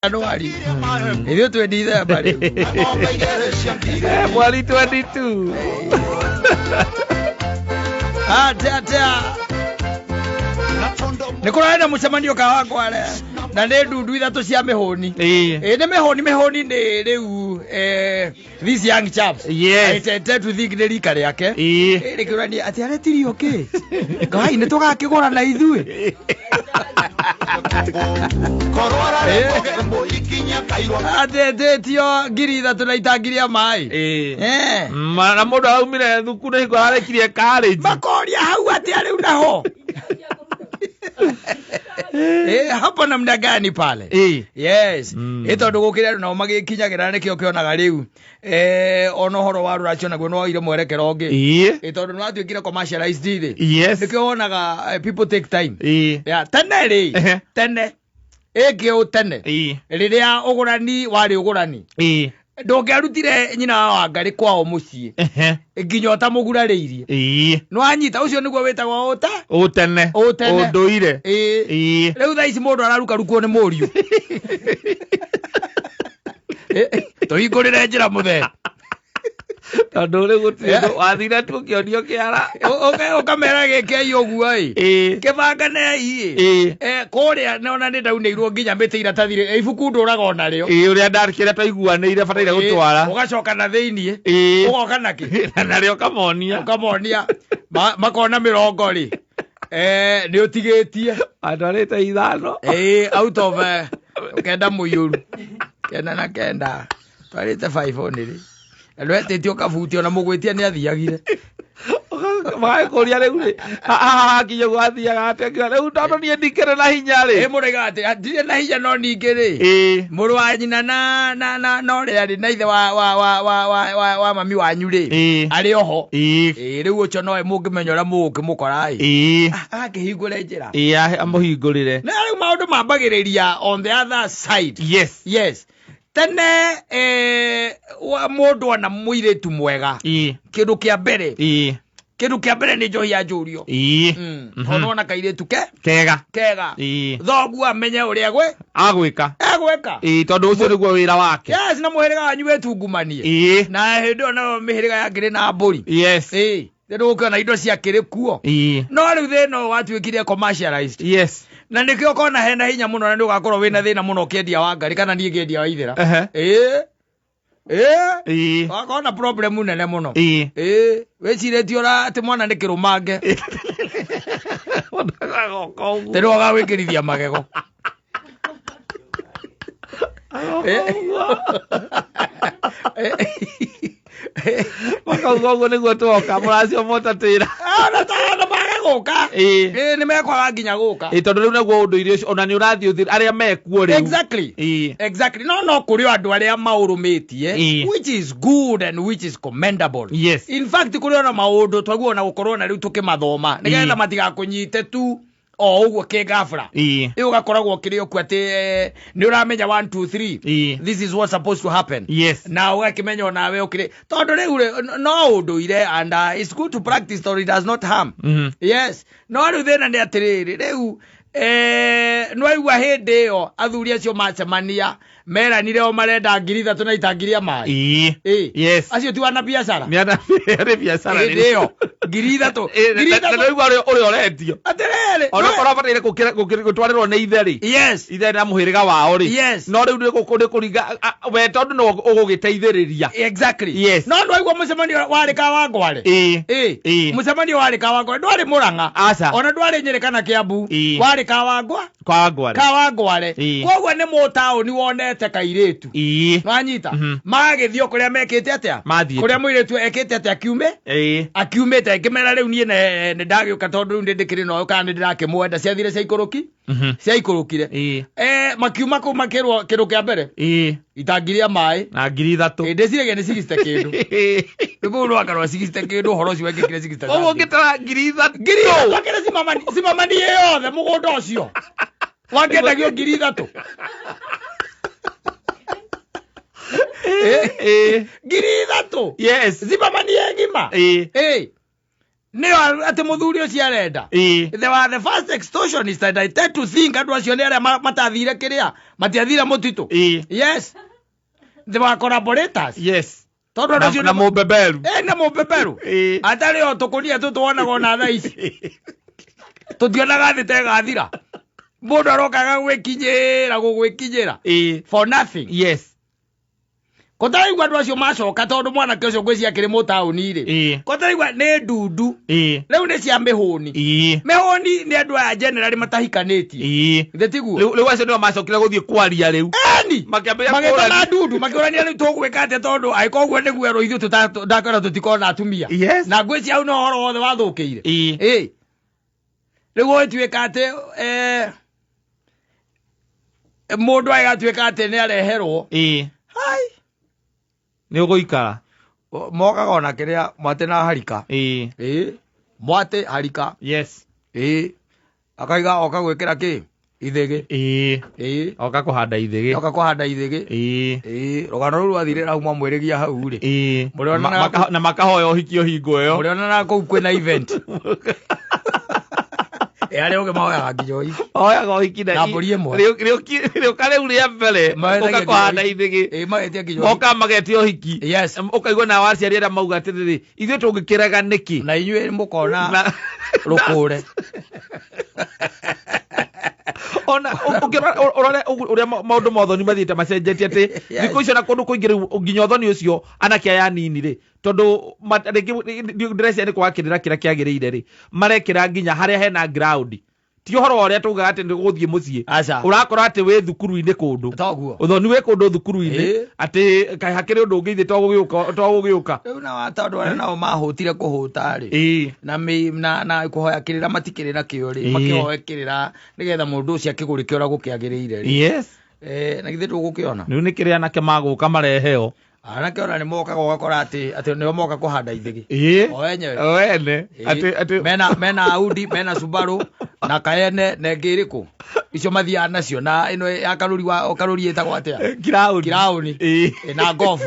Januari ithuĩ twĩ Dithemba rĩu. Mweri 22. Atia atia nĩ kũrarĩ na mũcemanio Kawangware na nĩ ndundu ithatũ cia mĩhũni. Ĩ nĩ mĩhũni, mĩhũni nĩ rĩu these young chaps. I tend to think nĩ rika rĩake. Rĩkĩũrania atĩ aretirio kĩ ngai nĩ tũgakĩgũra na ithuĩ atĩtĩtio 3,000 na itangi rĩa maĩ. Na mũndũ araumire thukuru hingo ararĩkirie college. Makoria hau atĩa rĩu naho. Hapo namna gani pale? Yes. Ĩ tondũ gũkĩrĩ andũ nao magĩkinyagĩra nĩkĩo kĩonaga rĩu ona ũhoro wa rũracio naguo nĩ woire mwerekero ũngĩ. Ĩ tondũ nĩ watuĩkire commercialized rĩ. Nĩkĩo wonaga people take time. Ya tene rĩ, tene ĩngĩ tene rĩrĩa ũgũrani warĩ ũgũrani ndũngĩarutire nyina wa Wangarĩ kwao mũciĩ nginya ũtamũgurarĩirie. Nĩwanyita ũcio nĩguo wĩtagwo ũta Ũtene. Ũtene. Ũndũire. Rĩu thaa ici mũndũ ararukarukwo nĩ mũriũ. Tũhingũrĩre njĩra mũthee. Tondũ rĩu gũtirĩ ũndũ wathire tu ũkĩonio kĩara. Ũkamera gĩkei ũguo ĩ. Kĩbanganei ĩ. Kũrĩa nona nĩ ndaunĩirwo nginya mĩtĩ iratathi rĩ, ibuku ndũraga ona rĩo. Ũrĩa ndakĩrĩa twaiguanĩire bataire gũtwara. Ũgacoka na thĩiniĩ. Ũgoka na kĩ? Na narĩo ũkamonia. Ũkamonia. Makona mĩrongo rĩ. Nĩ ũtigĩtie. Andwarĩte 5. Out of kenda mũiyũru. 99. Twarĩte 5 only rĩ. Na ndwetĩtio kabuti ona mũgwĩtia nĩ athiagire. Magakũria rĩu rĩ, haha hakinya ũguo athiaga atĩa? Ngiuga, rĩu tondũ niĩ ndikĩrĩ na hinya rĩ. Mũraiga atĩ, ndirĩ na hinya no ningĩ rĩ. Mũrũ wa nyina na ũrĩa rĩ, na ithe wa mami wanyu rĩ. Arĩ oho. Rĩu ũcio nowe mũngĩmenya ũrĩa mũgũkĩmũkora ĩ. Agakĩhingũre njĩra. Amũhingũrĩre. Na rĩu maũndũ mambagĩrĩria on the other side. Yes. Tene mũndũ ona mũirĩtu mwega. Kĩndũ kĩa mbere. Kĩndũ kĩa mbere nĩ njohi ya njũrio. Tondũ ona kairĩtu ke? Kega. Kega. Thoguo amenye ũrĩa Agwĩka. Egwĩka. Tondũ ũcio nĩguo wĩra wake. Yes, na mũhĩrĩga wanyu wĩtungumanie. Na hĩndĩ ĩyo nayo mĩhĩrĩga yakĩrĩ na mbũri. Rĩu ũkĩona indo ciakĩrĩ kuo. No rĩu thĩna ũyũ watuĩkire commercialized. Na nĩkĩo ũkona hena hinya mũno na nĩ ũgakorwo wĩna thĩna mũno ũkĩendia Wangarĩ kana niĩ ngĩendia Waithera. Ũgakorwo na problem nene mũno. Wĩcirĩtie ũra atĩ mwana nĩ kĩrũmange. Tondũ ũgagwĩkĩrithia magego. Makauga ũguo nĩguo twoka, mũracio mũtatĩra. Ona ta maga gũka. Nĩ mekwaga nginya gũka. Tondũ rĩu naguo ũndũire ũcio, ona nĩ ũrathiĩ ũthira, arĩa mekuo rĩu. Exactly. No, no kũrĩ o andũ arĩa maũrũmĩtie, which is good and which is commendable. In fact, kũrĩ ona maũndũ twaguo ona gũkorwo na rĩu tũkĩmathoma, nĩgetha matigakũnyite tu o ũguo kĩgabra. Ĩ ũgakoragwo ũkĩrĩ ũkuo atĩ nĩ ũramenya 1 2 3. This is what's supposed to happen. Na ũgakĩmenya onawe ũkĩrĩ tondũ rĩu rĩ, no ũndũire and it's good to practice tondũ it does not harm. Yes. No rĩu thĩna nĩ atĩrĩrĩ, rĩu nĩwaigua hĩndĩ ĩyo athuri acio macemania meranire o marenda 3,000 na itangi rĩa maĩ. Acio ti wana biacara. Nĩ ana nĩ biacara Hĩndĩ ĩyo, 3,000. 3,000. Na nĩwaigua ũrĩa ũretio. Atĩrĩrĩ, Ona okorwo abataire gũtwarĩrwo nĩ ithe rĩ. Ithe na mũhĩrĩga wao rĩ. No rĩu nĩ kũringa, we tondũ no ũgũgĩteithĩrĩria. No ndwaigua mũcemanio warĩ Kawangware? Mũcemanio warĩ Kawangware, ndwarĩ Mũrang'a. Aca. Ona ndwarĩ Nyĩrĩ kana Kĩambu. Warĩ Kawangwa? Kawangware. Kawangware. Koguo nĩ mũtaũni wonete kairĩtu. Nwanyita? Magagĩthiĩ o kũrĩa mekĩte atĩa? Mathiĩte. Kũrĩa mũirĩtu ekĩte atĩa akiume? Akiumĩte, ngĩmera rĩu niĩ nĩ ndagĩũka tondũ rĩu nĩ ndĩkĩrĩ na ũyũ kana nĩ ndĩrakĩmwenda. Ciathire ciaikũrũki? Ciaikũrũkire. Makiuma kũu makĩrwo kĩndũ kĩa mbere. Itangi rĩa maĩ. Na 3,000. Ndĩciragia nĩ 60 kĩndũ. Rĩu rũu rwakarwa 60 kĩndũ, ũhoro ũcio wekĩkire 60 Ũguo something. ũngĩtara 3,000. 3,000, akĩrĩ cimamani yothe mũgũnda ũcio. Wakĩendagio 3,000. 3,000. Cimamani ng'ima. Nĩyo atĩ mũthuri ũcio arenda. They were the first extortionist and I tend to think andũ acio nĩ arĩa matathire kĩrĩa, matiathire mũtitũ. Yes. They were collaborators. Yes. Tondũ andũ acio na mũbeberu. Na mũbeberu. Atarĩ o tũkũnia tũtwonaga ona thaa ici. Tũtionaga thĩ ta ĩgathira. Mũndũ arokaga gwĩkinyĩra gũgwĩkinyĩra. For nothing. Yes. Kũtaraigua andũ acio macoka tondũ mwanake ũcio ngwĩciria akĩrĩ mũtaũni rĩ. Kũtaraigua nĩ ndundu. Rĩu nĩ cia mĩhũni. Mĩhũni nĩ andũ aya generally matahikanĩtie. Githĩ tiguo? Rĩu acio nĩo macokire gũthiĩ kwaria rĩu. Eni! Magĩtana ndundu makĩũrania rĩu tũgwĩka atĩa tondũ angĩkorwo ũguo nĩguo erwo ithuĩ ndakwĩra tũtikona atumia. Na ngwĩciria hau no ũhoro wothe wathũkĩire. Rĩu gũgĩtuĩka atĩ mũndũ agatuĩka atĩ nĩ areherwo. Hai. Nĩ ũgũikara. Mokaga ona kĩrĩa mwatĩ na harika. Mwatĩ harika. Yes. Akaiga oka gwĩkĩra kĩ? Ithĩgĩ. Oka kũhanda ithĩgĩ. Oka kũhanda ithĩgĩ. Rũgano rũu rwathire hau mwamwĩrĩgia hau rĩ. Na makahoya ũhiki ũhingo ĩyo. Mũrĩonana kũu kwĩna event. Arĩa ũngĩ mahoyaga nginya ũhiki. Mahoyaga ũhiki na mbũri ĩmwe. Rĩũka rĩu rĩa mbere ũka kũhanda ithĩgĩ. Magetia nginya ũhiki. Moka magetia ũhiki. Yes. Ũkaigua nao aciari arĩa mauga atĩrĩrĩ, ithuĩ tũngĩkĩrega nĩkĩ? Na inyuĩ mũkona rũkũre. Ona ũkĩrora ũrore ũrĩa maũndũ ma ũthoni mathiĩte macenjetie atĩ thikũ icio na kũndũ kũingĩ rĩu nginya ũthoni ũcio anake aya anini rĩ, tondũ rĩngĩ ndĩreciria nĩ kwaga kĩrĩra kĩrĩa kĩagĩrĩire rĩ, marekĩra nginya harĩa hena ground. Ti ũhoro wa ũrĩa tugaga atĩ nĩ gũthiĩ mũciĩ. Ũrakora atĩ wĩ thukuru-inĩ kũndũ. Ũthoni wĩ kũndũ thukuru-inĩ atĩ kaĩ hakĩrĩ ũndũ ũngĩ ithe to gũgĩũka. Rĩu na tondũ arĩa nao mahũtire kũhũta rĩ, na kũhoya kĩrĩra matikĩrĩ nakĩo rĩ, makĩhoe kĩrĩra nĩgetha mũndũ ũcio akĩgũrĩke ũrĩa gũkĩagĩrĩire rĩ. Yes. Na githĩ ndũgũkĩona? Rĩu nĩ kĩrĩa anake magũka mareheo. Anake ona nĩ mokaga ũgakora atĩ nĩo moka kũhanda ithĩgĩ. O enyewe. O ene. Atĩ mena Audi, mena Subaru na Cayenne na ĩngĩ ĩrĩkũ. Icio mathiaga nacio na ĩno ya karũri wa karũri ĩtagwo atĩa? Kiraũni. Na Golf.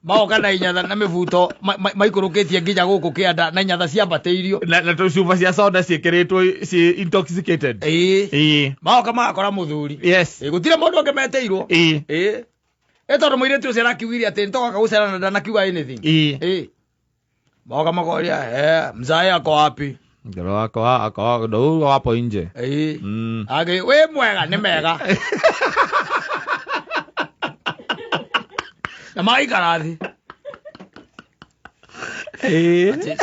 Maoka na inyatha na mĩbuto maikũrũkĩtie nginya gũkũ kĩanda na inyatha ciambatĩirio. Na tũcuba cia soda ciĩkĩrĩtwo ci intoxicated. Maoka magakora mũthuri. Yes. Gũtirĩ mũndũ ũngĩ metĩirwo. Tondũ mũirĩtu ũcio arakiugire atĩ nĩtũgoka gũcera na ndanakiuga anything. Maoka makoria, mzae ako wapi? Ngero ako ndo hapo nje. Age we mwega nĩ mega. Na maikara thĩ.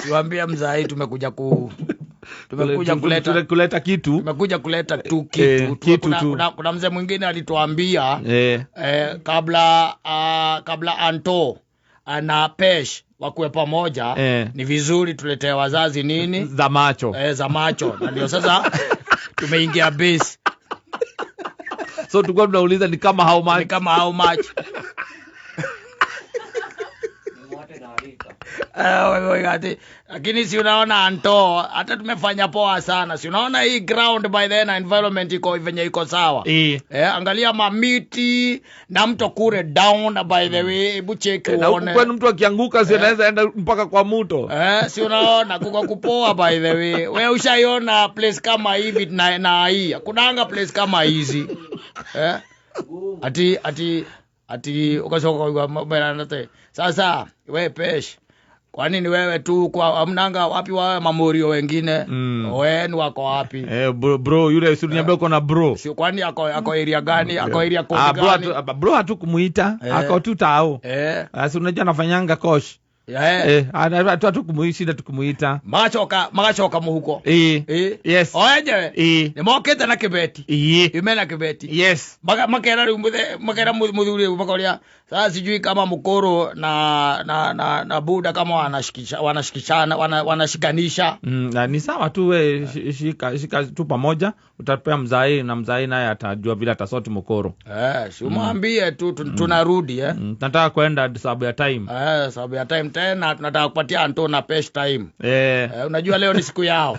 Siwaambia mzae tumekuja kuleta kitu. Tumekuja kuleta tu kitu. Kuna mzee mwingine alituambia kabla Anto ana Pesh wakuwe pamoja, ni vizuri tuletee wazazi nini? Za macho. Za macho. Na ndio sasa tumeingia base. So tulikuwa tunauliza ni kama how much? Ni kama how much. Lakini si unaona Anto, hata tumefanya poa sana. Si unaona hii ground by then environment iko venye iko sawa. Angalia mamiti na mto kure down by the way, hebu check uone. Na kwani mtu akianguka si anaweza enda mpaka kwa mto. Si unaona kuko kupoa by the way. Wewe ushaiona place kama hivi na hii. Kunanga place kama hizi. Ati ukasoka kwa mwana. Sasa wewe Pesh, kwa nini wewe tu kwa amnanga wapi wawe mamorio wengine? Wenu wako wapi? Bro yule si uniambia uko na bro. Sio kwani ako area gani? Ako area code gani? Bro hatukumuita, ako tu tao. Sasa unajua anafanyanga coach. Hatukumuita tukumuita. Magacoka muhuko. Yes. O enyewe. Ni mokete na kibeti. Imena kibeti. Yes. Makera rĩu makera muthuri rĩu makoria sasa sijui kama mukoro na buda kama wanashikishana wanashikanisha. Na ni sawa tu we shika tu pamoja, utapea mzai na mzai naye atajua vile atasort mukoro. Si umwambie tu tunarudi Tunataka kwenda sababu ya time. Sababu ya time tena tunataka kupatia Anto na Pesh time. Unajua leo ni siku yao.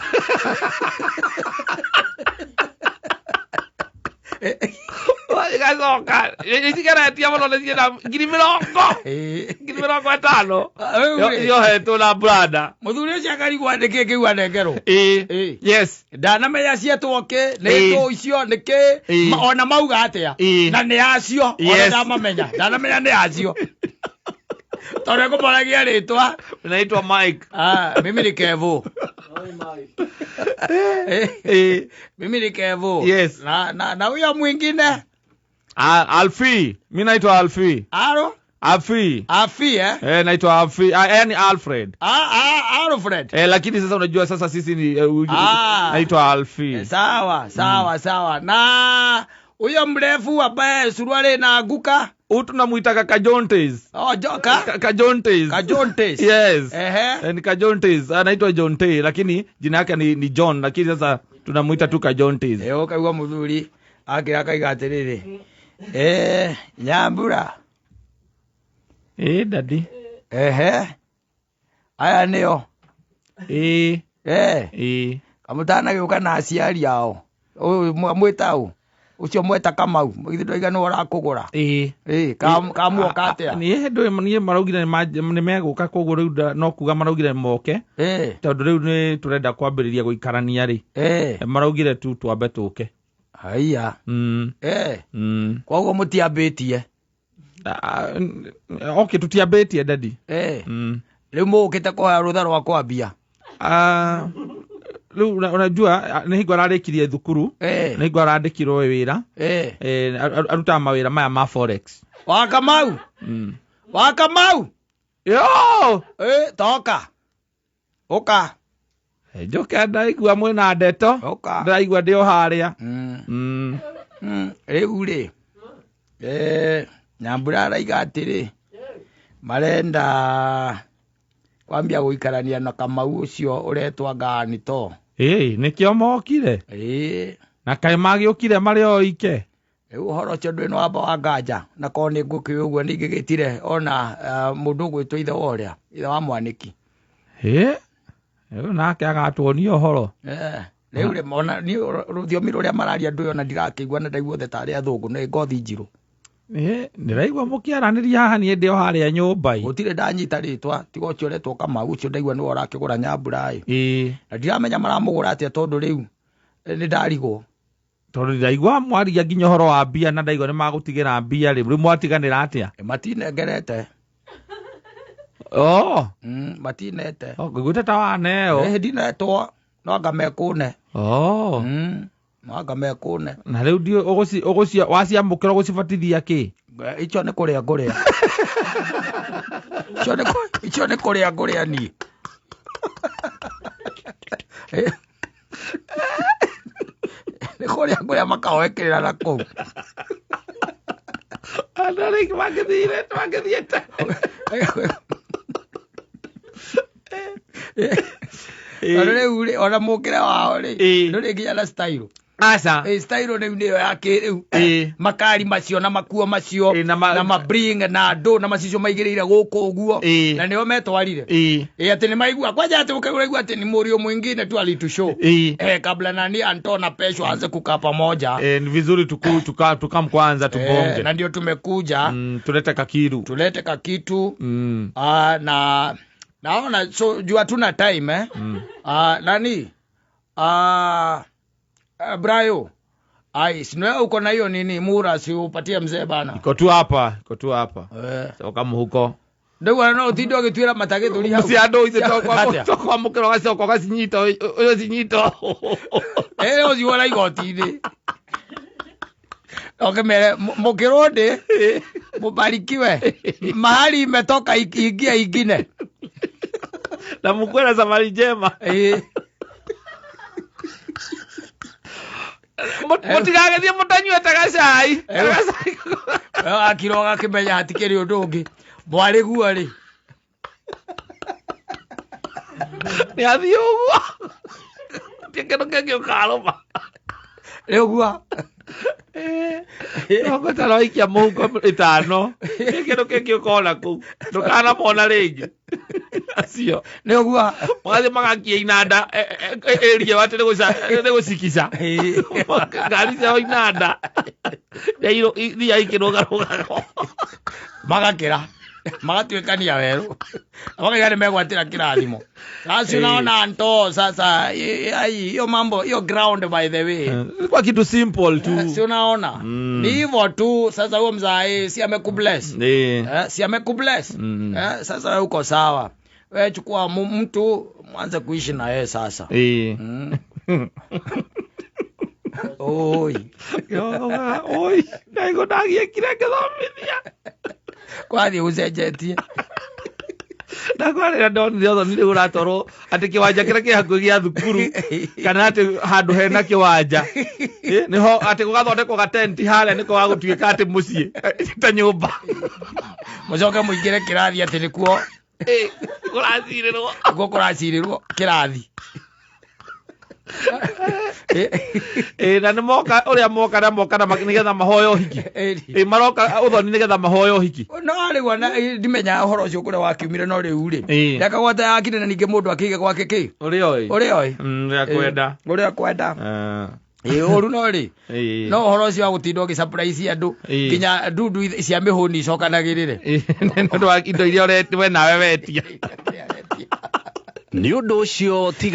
Igacoka icigeretie mũno nĩ ciĩna 50,000. 50,000. Yohetwo na brada. Mũthuri ũcio akarigwo nĩkĩ kĩu anengerwo. Ĩĩ. Yes. Ndanamenya cietwo kĩ, nĩ tũ icio nĩ kĩ, ona mauga atĩa. Na nĩ acio, ona ndamamenya. Ndanamenya nĩ acio. Tondũ ekũmoragia rĩtwa. Naitwa Mike. Ah, mimi ni Kevo. Mimi ni Kevo. Yes. Na huyo mwingine? Alfi. Mimi naitwa Alfi. Aro? Alfi. Alfi eh? Eh, naitwa Alfi. Yani Alfred. Alfred. Eh, lakini sasa unajua sasa sisi ni naitwa Alfi. Sawa, sawa, sawa. Na huyo mrefu ambaye suruali inaanguka? Huyu tunamuita kaka Jontes. Oh, joka? Kajontes. Kajontes. Yes. Ehe. Ni Kajontes. Anaitwa Jonte lakini jina yake ni John, lakini sasa tunamuita tu Kajontes. Eh, ukaigua muthuri akira akaiga atiriri. Eh, Nyambura. Eh, daddy. Ehe. Aya nĩo. Eh. Eh. Eh. Kamũtanagĩũka na aciari ao. Ũyũ mwĩta ũ? Ũcio mweta Kamau, githĩ ndwaiga nĩwe ũrakũgũra? Ĩĩ. Ĩĩ, kamuoka atĩa? Niĩ ndũĩ niĩ maraugire nĩ megũka koguo rĩu no kuga maraugire moke. Ĩĩ. Tondũ rĩu nĩ tũrenda kwambĩrĩria gũikarania rĩ. Ĩĩ. Maraugire tu twambe tũke. Haiya. Ĩĩ. Koguo mũtiambĩtie? Okay, tũtiambĩtie daddy. Ĩĩ. Rĩu mũgũkĩte kũhoya rũtha rwa kwambia? Rĩu unajua nĩ hingo ararĩkirie thukuru, nĩ hingo arandĩkirwo wĩra, arutaga mawĩra maya ma forex. Wa Kamau? Wa Kamau? Yo! Toka. Ũka. Njoke ndaigua mwĩna ndeto. Ũka. Ndaigua ndĩ o harĩa. Rĩu rĩ, Nyambura araiga atĩrĩ, marenda kwambia gũikarania na Kamau ũcio ũretwa Nganito. Ĩĩ, nĩkĩo mokire. Ĩĩ. Na kaĩ magĩũkire marĩ o ike. Rĩu ũhoro ũcio ndũrĩ na wamba wa nganja, na korwo nĩ ngũkĩ ũguo nĩingĩgĩtire ona mũndũ ũgwĩtwo ithe wa ũrĩa, ithe wa Mwanĩki. Ĩĩ, rĩu nake agatuonia ũhoro. Rĩu rĩ, ona niĩ rũthiomi rũrĩa mararia ndũĩ ona ndirakĩigua na ndaigua othe tarĩ athũngũ, nĩ ngothi njirũ. Ĩĩ, ndĩraigua mũkĩaranĩria haha niĩ ndĩ o harĩa nyũmba-ĩ. Gũtirĩ ndanyita rĩtwa, tiga ũcio ũretwo Kamau, ũcio ndaigua nĩwe ũrakĩgũra Nyambura-ĩ. Ĩĩ. Na ndiramenya maramũgũra atĩa tondũ rĩu nĩ ndarigwo. Tondũ ndaigua mwaria nginya ũhoro wa mbia na ndaigua nĩ magũtigĩra mbia rĩ, rĩu mwatiganĩra atĩa? Matinengerete. Oh. Matinete. Oh, ngũiguĩte ta waneo. Ĩĩ, ndinetwo, no anga mekũne. Oh. No anga mekũne. Na rĩu ndiũ waciamũkĩra ũgũcibatithia kĩ? Icio nĩ kũrĩa ngũrĩa. Icio nĩ kũrĩa ngũrĩa niĩ. Nĩ kũrĩa ngũrĩa makahoekĩrĩra na kũu. Andũ arĩa mangĩthire, mangĩthiĩte. Tondũ rĩu rĩ, ona mũkĩre wao rĩ, ndũrĩ nginya na style. Aca. Style rĩu nĩyo ya kĩrĩu. Makari macio na makuo macio, na mabring na andũ na macicio maigĩrĩire gũkũ ũguo. Na nĩo metwarire. Atĩ nĩ maigua. Kwanja atĩ ũkaigua atĩ nĩ mũriũ mwingine tu alitushow. Kabla nani Antona Pesho aanze kukaa pamoja. Ni vizuri tukam kwanza tubonge. Na ndio tumekuja. Tulete kakitu. Tulete kakitu. Na naona so jua tuna time Nani? Brayo. Ai, sino uko na hiyo nini mura si upatie mzee bana. Iko tu hapa, iko tu hapa. So kama huko. Ndio wana utindo agitwira matagithuri hau. Si andu ithe to kwa mukiro gacoka gacinyita uyo cinyita. Ucio ora igoti-inĩ. Okemere mukiro ndi mubarikiwe. Mahali imetoka ingia ingine. Na mukwera safari njema. Mũtigagĩthiĩ mũtanyuĩte gacai. Akĩroga akĩmenya hatikĩrĩ ũndũ ũngĩ. Mwarĩ guo rĩ. Nĩ athiĩ ũguo. Gũtirĩ kĩndũ kĩngĩ ũkarũma. Rĩ ũguo. Ũgũtara waikia mũhuko ĩtano. Gũtirĩ kĩndũ kĩngĩ ũkona kũu. Ndũkanamona rĩngĩ. Acio. Nĩ ũguo. Magathiĩ magakia inanda ĩria atĩ nĩ gũcikica. Ngari ciao inanda. Rĩa iria ikĩrũgarũgaga. Magakĩra magatuĩkania werũ, makaiga nĩ megwatĩra kĩrathimo. Sasa unaona nto sasa ai, hiyo mambo hiyo ground, by the way. Ilikuwa kitu simple tu. Si unaona? Ni hivyo tu. Sasa huo mzae si amekubless? Si amekubless? Sasa wewe uko sawa, wewe chukua mtu mwanze kuishi na yeye sasa. Oi. Oi, ndaigo ndagiekire ngĩthomithia. Kwathiĩ ũcenjetie. Ndakora rĩrĩa ndonire ũthoni rĩu ũratwarwo atĩ kĩwanja kĩrĩa kĩ hakuhĩ gĩa thukuru, kana atĩ handũ hena kĩwanja, nĩho atĩ gũgathondekwo gatenti harĩa, nĩko gagũtuĩka atĩ mũciĩ ta nyũmba. Mũcoke mũingĩre kĩrathi atĩ nĩkuo kũracirĩrwo. Nĩkuo kũracirĩrwo kĩrathi. Na nĩ moka ũrĩa moka na moka na nĩgetha mahoe ũhiki. Maroka ũthoni nĩgetha mahoe ũhiki. No rĩu ona ndimenya ũhoro ũcio kũrĩa wakiumire, no rĩu rĩ ndakagwata yakire, na ningĩ mũndũ akĩige gwake kĩ ũrĩa oĩ. Ũrĩa oĩ. Ũrĩa kwenda. Ũrĩa kwenda. Ũru no rĩ, no ũhoro ũcio wa gũtinda ũgĩ surprise andũ nginya ndundu cia mĩhũni icokanagĩrĩre. Nĩ ũndũ wa indo iria we nawe wetia. Nĩ ũndũ ũcio tiga.